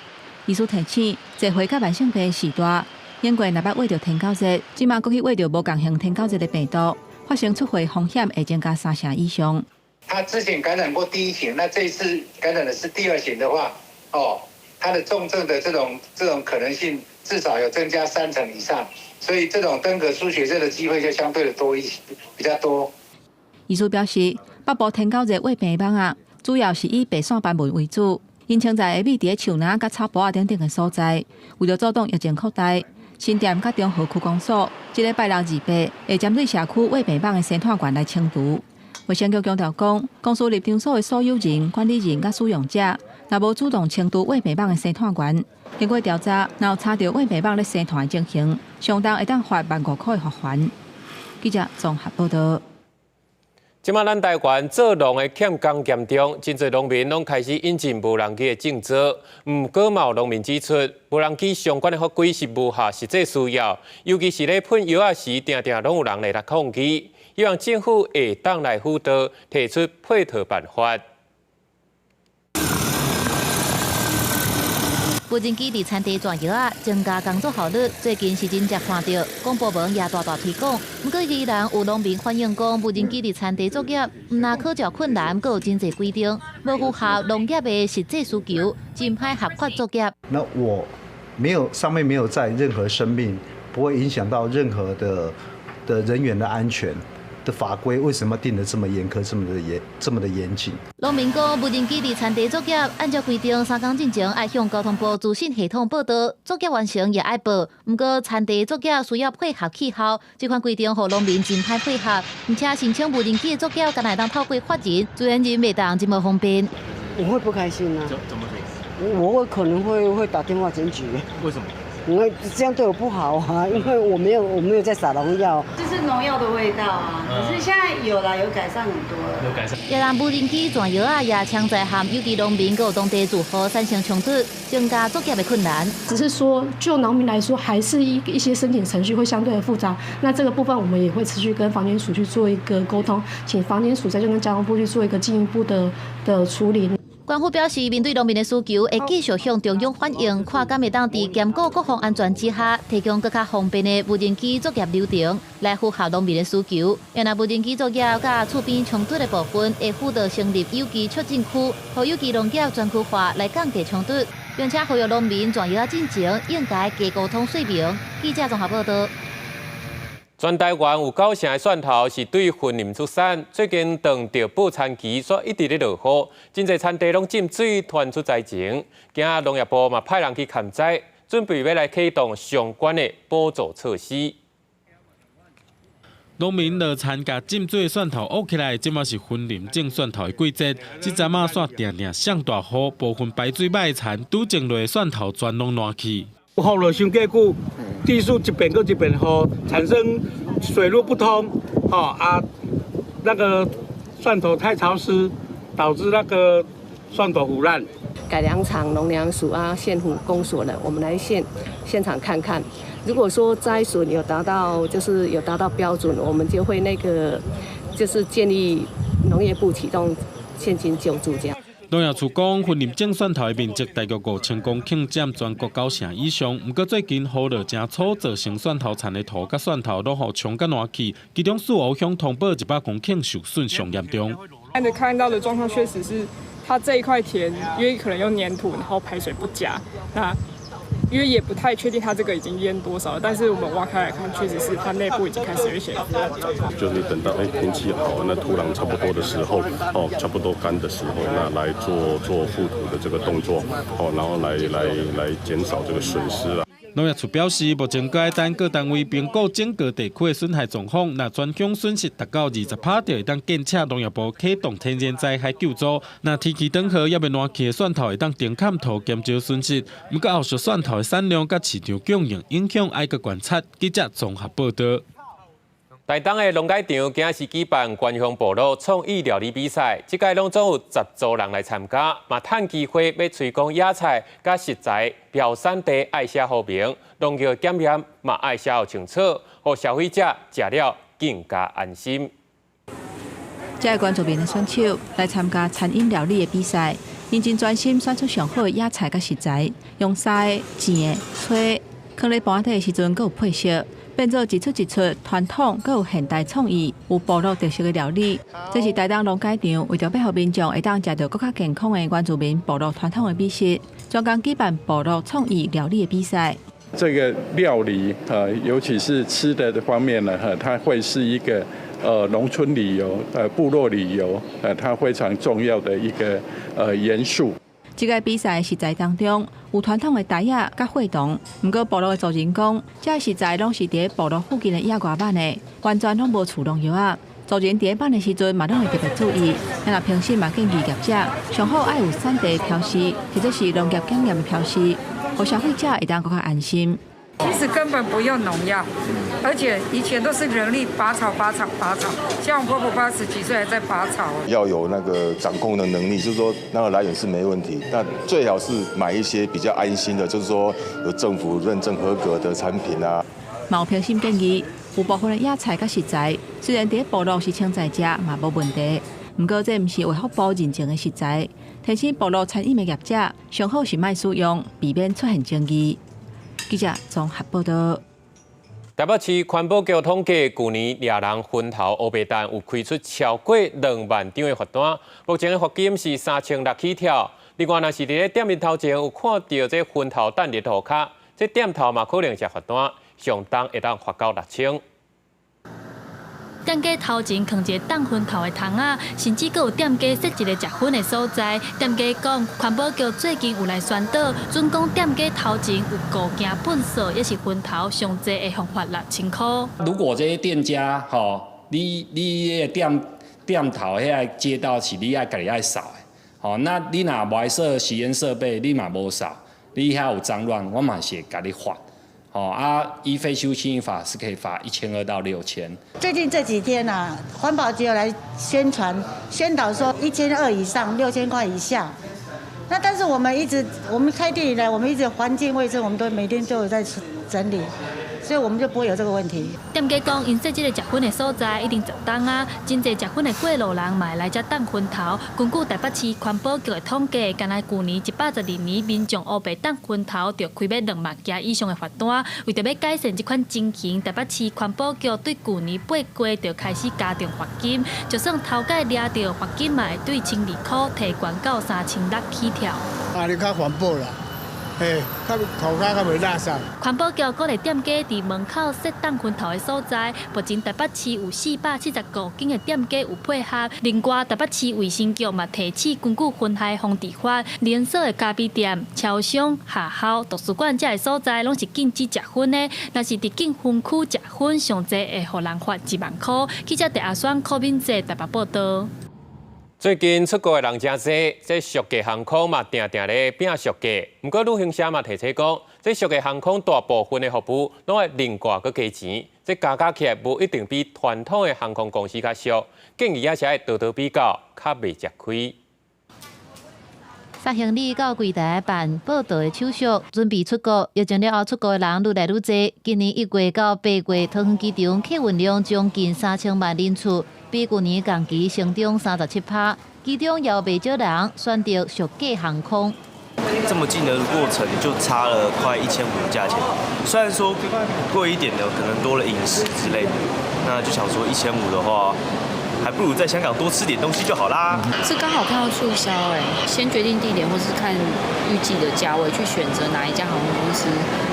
醫師提醒，濟歲佮慢性病時代，英國若捌穢著天狗熱，這馬閣去穢著無仝型天狗熱的病毒，發生出血風險會增加三成以上。他之前感染過第一型，那這一次感染的是第二型的話，哦，他的重症的這種可能性至少有增加三成以上，所以這種登革出血熱的機會就相對的多一些，比較多。醫師表示，北部天狗熱穢病蠓仔，主要是以白線斑紋為主，𪜶潛在會覕佇樹林佮草埔仔等等的所在，為著阻擋疫情擴大，新店佮中和區公所，這禮拜六二八會針對社區穢病蠓的生態源來清除。衛生局強調講，公司入場所的所有人、管理人佮使用者，若無主動清除穢病蠓的生態源，經過調查，若有查著穢病蠓咧生態的情形，相當會當罰15,000塊的罰鍰。記者綜合報導。這馬咱台灣做農的欠工嚴重，真濟農民攏開始引進無人機的種作。毋過嘛有農民指出，無人機相關的法規是無合實際需要，尤其是咧噴藥仔時，定定攏有人會來抗議。希望政府會當來輔導，提出配套辦法。無人機佇田地轉藥仔，增加工作效率。最近是真濟看著，公部門也大大推廣。毋過依然有農民反映講，無人機佇田地作業，毋但考照困難，閣有真濟規定，無符合農業的實際需求，真歹合法作業。那我沒有上面沒有載任何生命，不會影響到任何的人員的安全。的法規為什麼定得這麼嚴苛，這麼的嚴謹？農民講，無人機佇田地作業，按照規定，3工進前愛向交通部資訊系統報到，作業完成也愛報。毋過田地作業需要配合氣候，這款規定予農民真歹配合，而且申請無人機的作業，敢若會當透過法人，自然人袂當這麼方便。我會不開心啊！怎麼我會可能會打電話檢舉。為什麼？因為這樣對我不好啊，因為我沒有在撒農藥，這是農藥的味道啊。可是現在有啦，有改善很多了。有改善。也讓無人機轉藥仔也潛在和有機農民佮當地住戶產生衝突，增加作業的困難。只是說，就農民來說，還是一些申請程序會相對的複雜。那這個部分，我們也會持續跟房檢署去做一個溝通，請房檢署再就跟交通部去做一個進一步的處理。官府表示，面對農民的需求，會繼續向中央反映，看敢會當佇兼顧國防安全之下，提供閣較方便的無人機作業流程，來符合農民的需求。若無人機作業佮厝邊衝突的部分，會輔導成立有機促進區，予有機農業專區化來降低衝突，並且呼籲農民轉藥進前應該加溝通說明。記者綜合報導。全台灣有九成的蒜頭是對雲林出產，最近當著報田期，煞一直咧落雨，真濟田地攏浸水，傳出災情。今仔農業部嘛派人去勘災，準備欲來啟動相關的補助措施。農民落田共浸水的蒜頭挖起來，這馬是雲林種蒜頭的季節。這陣仔煞定定上大雨，部分排水歹的田，拄種落的蒜頭全攏爛去。雨落傷過久，地勢一遍閣一遍雨，產生水路不通，那個蒜頭太潮濕，導致那個蒜頭腐爛。改良場、農糧署啊、縣府公所的，我們來現場看看。如果說災損有達到，就是有達到標準，我們就會就是建議農業部啟動現金救助這樣。農業處講，雲林種蒜頭的面積大約5000公頃，佔全國9成以上。毋過最近雨落誠粗，造成蒜頭田的土佮蒜頭攏予沖甲爛去，其中四湖鄉通報100公頃受損上嚴重。看到的狀況確實是，它這一塊田因為可能用黏土，然後排水不佳，那因為也不太確定它這個已經淹多少了，但是我們挖開來看，確實是它內部已經開始有一些腐爛狀況。就是等到天氣好，那土壤差不多的時候，差不多乾的時候，那來做覆土的這個動作，然後來減少這個損失啦。農業處表示，目前閣愛等各單位評估整個地區的損害狀況，若全鄉損失達到20%，就會當建請農業部啟動天然災害救助。若天氣轉好，猶未爛去的蒜頭會當停崁土減少損失。毋過後續蒜頭的產量佮市場供應影響，愛閣觀察。記者綜合報導。台東的農改場今仔是舉辦縣鄉部落創意料理比賽，這屆攏總有10組人來參加，嘛趁機會欲推廣野菜佮食材標產地愛寫好明，農藥檢驗嘛愛寫予清楚，予消費者食了更加安心。這个原住民的選手來參加餐飲料理的比賽，𪜶真專心選出上好的野菜佮食材，用曬的、煎的、炊，囥咧盤底的時陣，閣有配色，變做一出一出傳統閣有現代創意、有部落特色的料理。這是台東農改場為著欲予民眾會當食著閣較健康的原住民部落傳統的美食，專工舉辦部落創意料理的比賽。這個料理，尤其是吃的方面呢，它會是一個農村旅遊、部落旅遊，它非常重要的一個元素。這個比賽食材當中有傳統的袋仔佮血腸，毋過部落的族人講，這个食材攏是佇部落附近的野外塍的，完全攏無澀農藥仔。族人佇咧塍的時陣嘛，攏會特別注意。若評審嘛建議業者上好愛有產地標示，或者是農業檢驗的標示，予消費者會當閣較安心。其實根本不用農藥，而且以前都是人力拔草、拔草、拔草，像我婆婆80幾歲還在拔草。要有那個掌控的能力，就是說那個來源是沒問題，但最好是買一些比較安心的，就是說有政府認證合格的產品啊。嘛有評審建議，有部分的野菜佮食材，雖然佇部落是穿在食嘛無問題，毋過這毋是衛福部認證的食材。提醒部落餐飲的業者，上好是莫使用，避免出現爭議。記者綜合報道。台北市環保局統計，舊年掠人昏頭烏白蛋有開出超過2萬張的罰單，目前的罰金是3600起跳。另外，若是佇咧店面頭前有看著這昏頭蛋佇塗跤，這店頭嘛可能食罰單，上重會當罰到6000。店家頭前囥一個擋薰頭的桶仔，甚至閣有店家設一个食薰的所在。店家講，環保局最近有來宣導，準講店家頭前有顧件糞掃，抑是薰頭，上濟會予罰6000箍。如果這些店家吼，你的店頭遐個街道是你愛家己愛掃的，吼，那你若無愛設吸煙設備，你嘛無掃，你遐有髒亂，我嘛是會共你罰。哦啊，依廢棄物清理法是可以罰1200到6000。最近這幾天啊，環保局有來宣傳宣導說1200以上6000塊以下。那但是我們一直，我們開店以來，我們一直環境衛生，我們都每天都有在整理，所以我們就不會有這個問題。店家講，𪜶設這个食薰的所在已經10冬啊，真濟食薰的過路人嘛會來遮擋薰頭。根據台北市環保局的統計，干焦舊年112年民眾烏白擋薰頭，就開欲2萬件以上的罰單。為著欲改善這款情形，台北市環保局對舊年8月就開始加重罰金，就算頭擺掠著罰金嘛會對1200箍提懸到3600起跳。啊，你較環保啦。嘿，較塗跤較袂垃圾。環保局鼓勵店家佇門口設擋薰頭的所在，目前台北市有475間的店家有配合。另外，台北市衛生局嘛提醒，根據薰害防治法，連鎖的咖啡店、超商、學校、圖書館這个所在，攏是禁止食薰的。若是佇禁薰區食薰，上濟會予人罰1萬箍。記者鄭阿雙、柯敏哲台北報導。最近出國的人誠濟，這俗價航空嘛定定咧拼俗價。毋過旅行社嘛提醒講，這俗價航空大部分的服務攏愛另外閣加錢，這加加起來無一定比傳統的航空公司較俗。建議也是愛多多比較，較袂食虧。送行李到櫃台辦報到的手續，準備出國。疫情了後出國的人愈來愈濟。今年1月到8月，桃園機場客運量將近3000萬人次，比舊年同期成長37%。其中有袂少人選擇俗價航空。這麼近的過程就差了快1500的價錢，雖然說貴一點的可能多了飲食之類的，那就想說1500的話，還不如在香港多吃點東西就好啦。是剛好看到促銷哎，先決定地點或是看預計的價位去選擇哪一家航空公司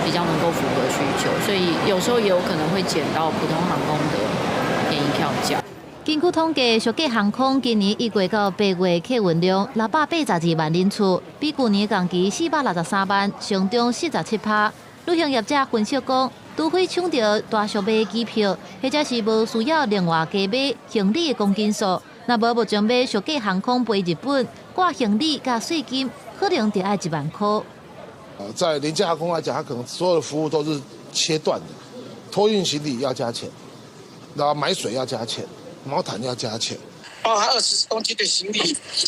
比較能夠符合需求，所以有時候也有可能會撿到普通航空的便宜票價。根據統計，俗價航空今年1月到8月客運量682萬人次，比舊年同期463萬，成長47%。旅行業者分析講，除非搶著大俗買機票，或者是無需要另外加買行李的公斤數，若無目前買俗價航空飛日本，掛行李佮稅金，可能就愛1萬箍。在廉價航空來講，它可能所有的服務都是切斷的，托運行李要加錢，然後買水要加錢。毛毯要加錢，包含20公斤的行李，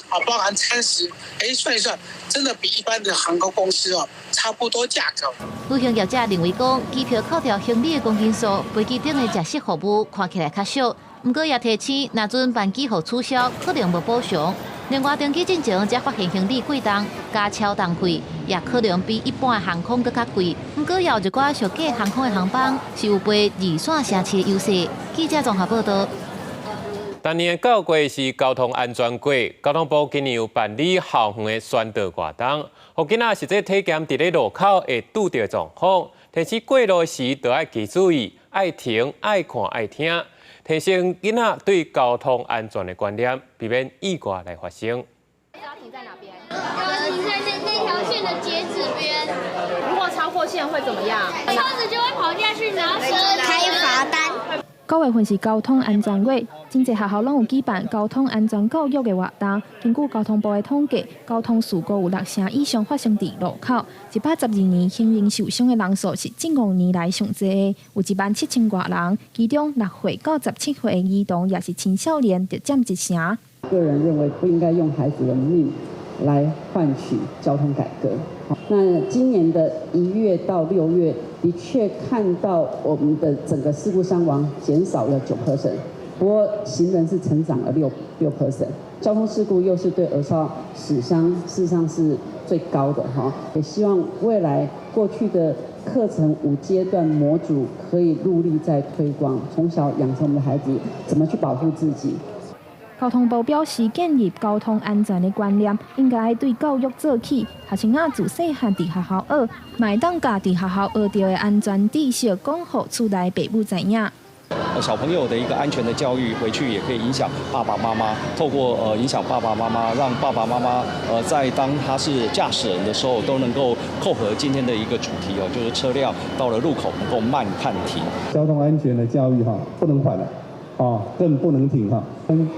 啊，包含餐食，哎，算一算，真的比一般的航空公司哦差不多價格。旅行業者認為講，機票扣掉行李的公斤數，飛機頂的食食服務看起來較俗。毋過也提醒，若陣班機予取消，可能無補償。另外，登機進前才發現行李過重，加超重費，也可能比一般航空閣較貴。毋過，也有一寡俗價航空的航班是有飛二線城市的優勢。記者綜合報道。逐年九月是交通安全月，交通部今年有辦理校園的宣導活動，予囡仔實際體驗佇咧路口會拄著狀況，提醒過路時著愛加注意，愛停、愛看、愛聽，提升囡仔對交通安全的觀念，避免意外來發生。停在哪邊？要停在那條線的截止邊。如果超過線會怎麼樣？車子就會跑下去，然後開罰單。 9月份是交通安全月，真濟學校攏有舉辦交通安全教育的活動。根據交通部的統計，交通事故有六成以上發生佇路口。112年行人受傷的人數是近5年來上濟的，有1萬7千外人，其中6歲到17歲的兒童抑是青少年，就佔一成。個人認為不應該用孩子的命來換取交通改革。那今年的1月到6月，的確看到我們的整個事故傷亡減少了9%，不過行人是成長了6%。交通事故又是對兒少死傷，事實上是最高的哈。也希望未來過去的課程五階段模組可以努力再推廣，從小養成我們的孩子怎麼去保護自己。交通部表示，建立交通安全的觀念，應該對教育做起。學生仔自細漢佇學校學，嘛會當共佇學校學著的安全知識講予厝內爸母知影。小朋友的一個安全的教育，回去也可以影響爸爸媽媽。透過影響爸爸媽媽，讓爸爸媽媽在當他是駕駛人的時候，都能夠扣合今天的一個主題哦，就是車輛到了路口能夠慢看停。交通安全的教育哈，不能緩了。啊，更不能停哈！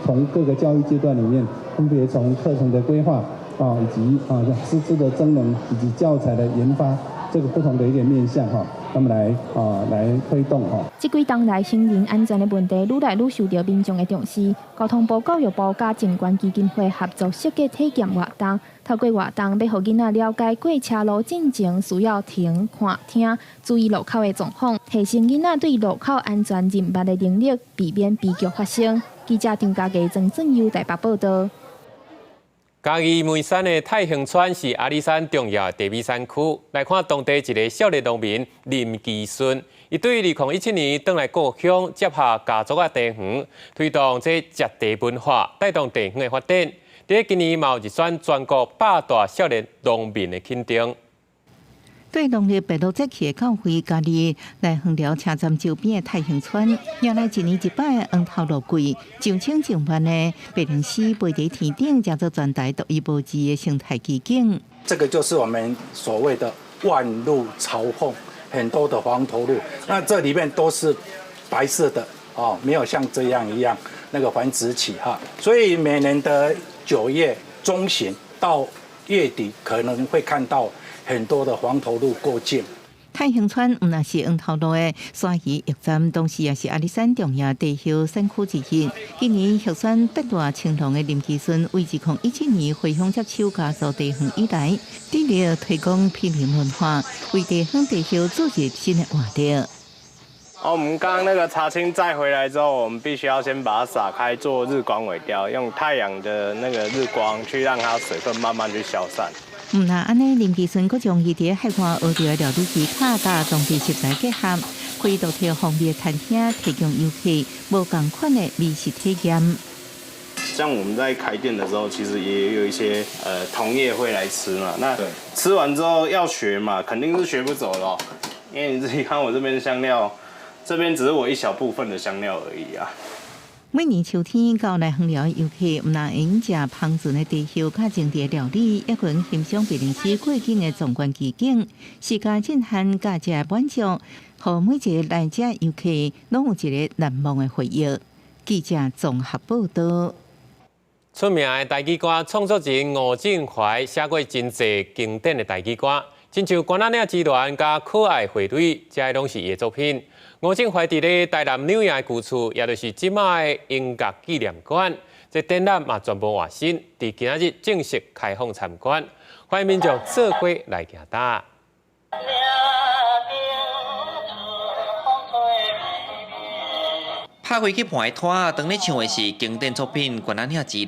從各個教育階段裡面，分別從課程的規劃啊，以及啊師資的增能，以及教材的研發，這個不同的一個面向哈，那麼來啊來推動哈。這幾冬來，行人安全的問題愈來愈受著民眾的重視。交通部教育部佮靜觀基金會合作設計體驗活動，透過活動，欲予囡仔了解過車路進前需要停、看、聽，注意路口的狀況，提升囡仔對路口安全認捌的能力，避免悲劇發生。記者張家傑、曾俊優台北報導。嘉義梅山的太興村是阿里山重要的茶米產區。來看當地一个少年農民林基順，伊對2017年轉來故鄉接下家族的茶園，推動這食茶文化，帶動地方的發展。佇今年嘛有入選全國百大少年農民的肯定。對農曆白露節氣的教會，嘉義來枋寮車站周邊的太興村，迎來一年一擺的黃頭露季，上千上萬的白鷺鷥飛佇天頂，成做全台獨一無二的生態奇景。這個就是我們所謂的萬鷺朝鳳，很多的黃頭鷺，那這裡面都是白色的哦，沒有像這樣一樣那個繁殖期哈，所以每年的9月中旬到月底可能會看到很多的黃頭鷺過境。太興村毋但是黃頭鷺的徙移驛站，同時也是阿里山重要茶葉產區之一。今年獲選百大青農的林基順，為2017年回鄉接手家族茶園以來，致力推廣品茗文化，為地方茶葉注入新的活力。哦，我們剛剛那個茶青摘回來之後，我們必須要先把它撒開做日光萎凋，用太陽的那個日光去讓它水分慢慢去消散。毋但按呢，林基順閣將伊佇海外學著的料理技巧佮當地食材結合，開獨特風味的餐廳，提供遊客無仝款的美食體驗。像我們在開店的時候，其實也有一些同業會來吃嘛。那吃完之後要學嘛，肯定是學不走咯。因為你自己看我這邊香料，這邊只是我一小部分的香料而已啊。每年秋天到來枋寮的遊客，毋但會用食芳醇的茶葉、佮精緻的料理，抑閣欣賞白鷺鷥過境的壯觀奇景，視覺震撼佮食的滿足，予每一个來遮遊客攏有一个難忘的回憶。記者綜合報導。出名的台語歌創作人吳振懷寫過真濟經典的台語歌，親像《關仔嶺之戀》佮《可愛花蕊》，這攏是伊的作品。吳振懷佇咧台南柳營的舊厝，也就是這擺的音樂紀念館，這展覽嘛全部換新，佇今仔日正式開放參觀，歡迎民眾做伙來行搭。拍開去盤拖，當咧唱的是經典作品《關仔嶺之戀》。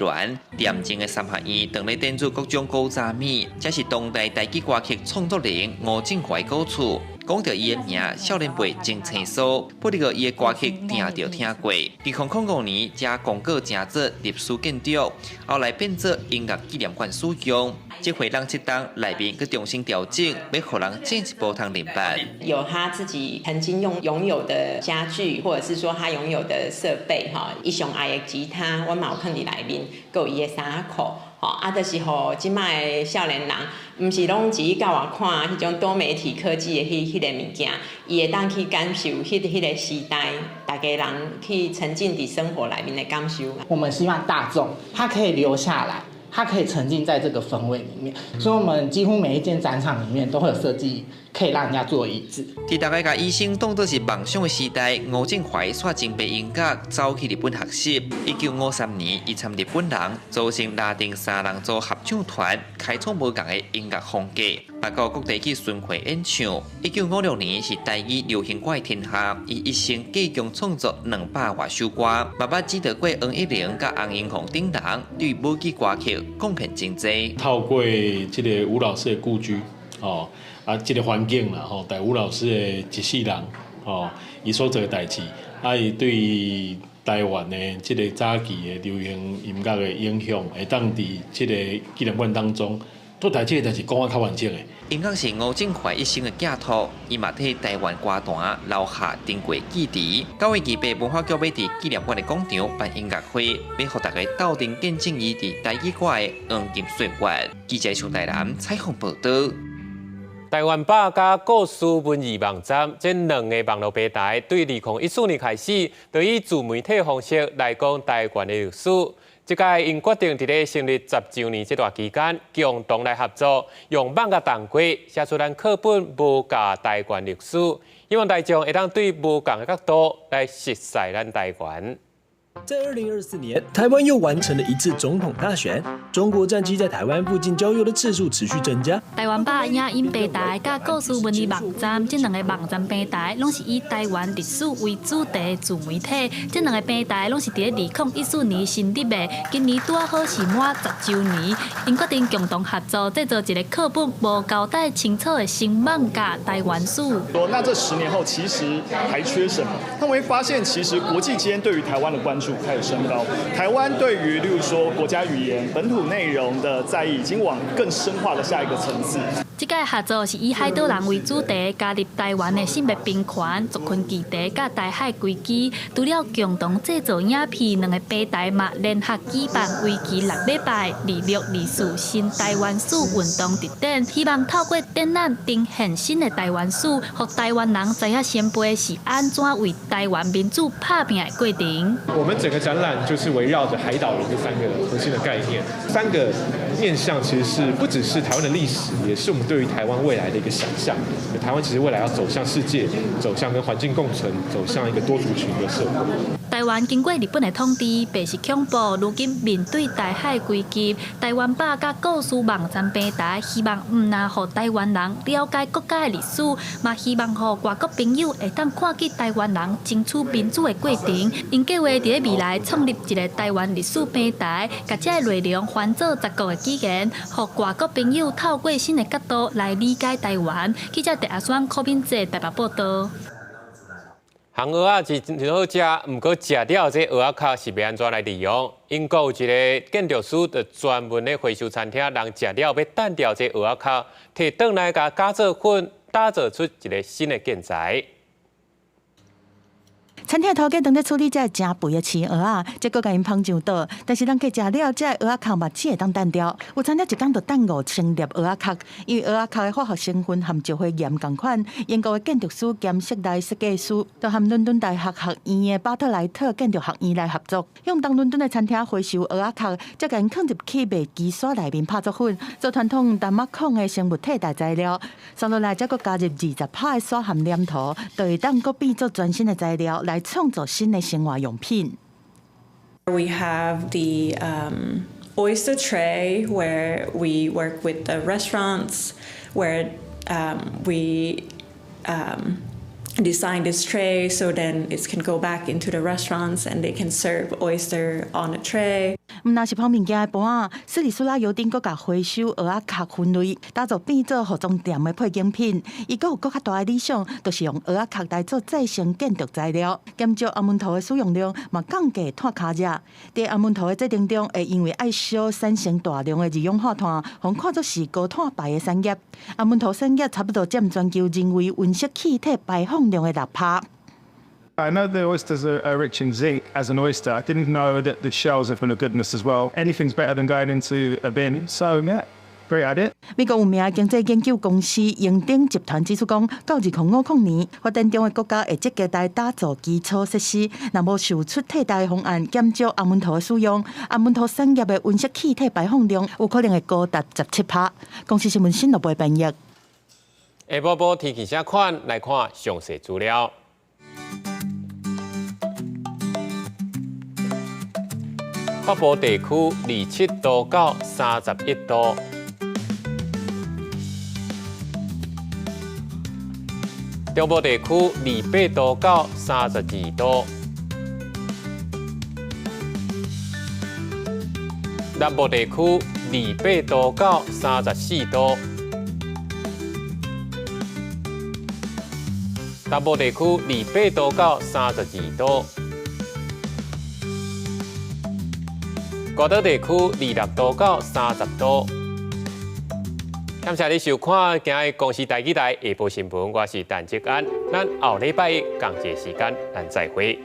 恬靜的三合院，當咧展出各種古早物，這是當代台語歌曲創作人吳振懷古厝。講著伊的名，少年輩真清楚，不過伊的歌曲定著聽過。2005年，這公告成做歷史建築，後來變做音樂紀念館使用。這回人這檔內面閣重新調整，欲予人進一步通明白。有他自己曾經用擁有的家具，或者是說他擁有的設備，哈，伊上愛的吉他，阮嘛有囥佇內面，閣有伊的衫褲，吼，啊，就是予這擺的少年人，毋是攏只到外看彼種多媒體科技的彼彼个物件，伊會當去感受彼彼个時代，逐家人去沉浸佇生活內面的感受。我們希望大眾他可以留下來。他可以沉浸在這個氛圍裡面，所以我們幾乎每一間展場裡面都會有設計，可以讓人家坐椅子。佇大家共醫生當作是夢想的時代，吳振懷煞準備音樂走去日本學習。1953年，伊參日本人組成拉丁三人組合唱團，開創無仝的音樂風格，嘛到各地去巡迴演唱。1956年是台語流行歌的天下，伊一生計共創作200外首歌，嘛捌指導過黃乙玲佮洪英鳳等人，對母語歌曲貢獻真濟。透過這个吳老師的故居，哦，啊，這个環境啦，吼，台吳老師的一世人，吼，伊所做的代誌，啊，伊對台灣的這个早期的流行音樂的影響，會當佇這个紀念館當中，都台這个代誌講得較完整的。音樂是吳振懷一生的寄託，伊嘛替台灣歌壇留下珍貴記憶。9月28，文化局欲佇紀念館的廣場辦音樂會，欲予大家鬥陣見證伊佇台語歌的黃金歲月。記者徐台南採訪報導。台灣吧佮故事文藝網站這兩个網路平台，對2014年開始，就以自媒體方式來講台灣的歷史。這擺𪜶決定佇咧成立10週年這段期間，共同來合作，用艋舺童話寫出咱課本無教台灣歷史，希望大眾會當對無仝的角度來熟悉咱台灣。在2024年，台灣又完成了一次總統大選。中國戰機在台灣附近郊遊的次數持續增加。台灣吧影音平台佮故事文藝網站這兩个網站平台，攏是以台灣歷史為主題自媒體。這兩个平台攏是佇2014年成立的，今年拄好是滿10週年。𪜶決定共同合作，製作一个課本無交代清楚的新艋舺台灣史。那這10年後其實還缺什麼？那我會發現，其實國際間對於台灣的關注開始升高，台灣對於例如說國家語言、本土內容的在意，已經往更深化的下一個層次。這擺合作是以海島人為主題，加入台灣的性別平權、族群議題佮台海危機。除了共同製作影片，兩个平台嘛聯合舉辦為期6禮拜2624新台灣史運動特展，希望透過展覽呈現新的台灣史，予台灣人知影先輩是按怎為台灣民主拍拚的過程。我們整個展覽就是圍繞著海島人這三個核心的概念，三個面向其實是不只是台灣的歷史，也是我們對於台灣未來的一個想象。台灣其實未來要走向世界，走向跟環境共存，走向一個多族群的社會。台灣經過日本的統治，白色恐怖，如今面對台海危機，台灣吧佮故事網站平台，希望毋但予台灣人了解國家的歷史，嘛希望予外國朋友會當看見台灣人爭取民主的過程。𪜶計劃佇咧未來創立一個台灣歷史平台，共這个內容翻做10國的語言，予外國朋友透過新的角度來理解台灣。記者鄭阿雙、柯敏哲台北報導。烘蚵仔是真好食，毋過食了這蚵仔殼是欲按怎來利用？英國有一个建築師就專門咧回收餐廳，人食了欲擲掉這蚵仔殼，提轉來共加做粉，打造出一个新的建材。餐廳頭家當咧處理這个誠肥的青蚵仔，這閣共𪜶捧上桌，但是人客食了，這个蚵仔殼嘛只會當擲掉。有餐廳一工就擲5000粒蚵仔殼，因為蚵仔殼的化學成分和石灰岩仝款。英國的建築師兼室內設計師，就和倫敦大學學院的巴特萊特建築學院來合作，向東倫敦的餐廳回收蚵仔殼，再共𪜶囥入去賣機沙內面拍做粉，做傳統淡仔孔的生物替代材料。紲落來再閣加入20%的沙和黏土，就會當閣變做全新的材料來創造新的生活用品。 We have the oyster tray where we work with the restaurants, where we Design this tray so then it can go back into the restaurants and they can serve oyster on a tray. 毋但是拋物件的盤仔，斯里蘇拉油頂閣共回收蚵仔殼分類，打造變做服裝店的配件品。伊閣有閣較大的理想，就是用蚵仔殼來做再生建築材料，減少紅毛土的使用量，嘛降低碳跤跡。佇紅毛土的過程中，會因為愛燒產生大量的二氧化碳，予看作是高碳排的產業。紅毛土產業差不多佔全球人為溫室氣體排放量的6%。 I know the oysters are rich in zinc as an oyster. I didn't know that the shells are full of goodness as well. Anything's better than going into a bin. So yeah, great idea. 美國有名的經濟研究公司榮鼎集團指出講，到2050年，發展中的國家會積極來打造基礎設施，若無想出替代方案，減少紅毛土的使用，紅毛土產業的溫室氣體排放量有可能會高達17%。公視新聞新羅播編譯。下晡晡天氣啥款？來看詳細資料。北部地區27度到31度，中部地區28度到32度，南部地區28度到34度，東部地區28度到32度。外島地區26度到30度。感謝你收看今日公視台語台下晡新聞，我是陳志安。咱後禮拜一仝一個時間，咱再會。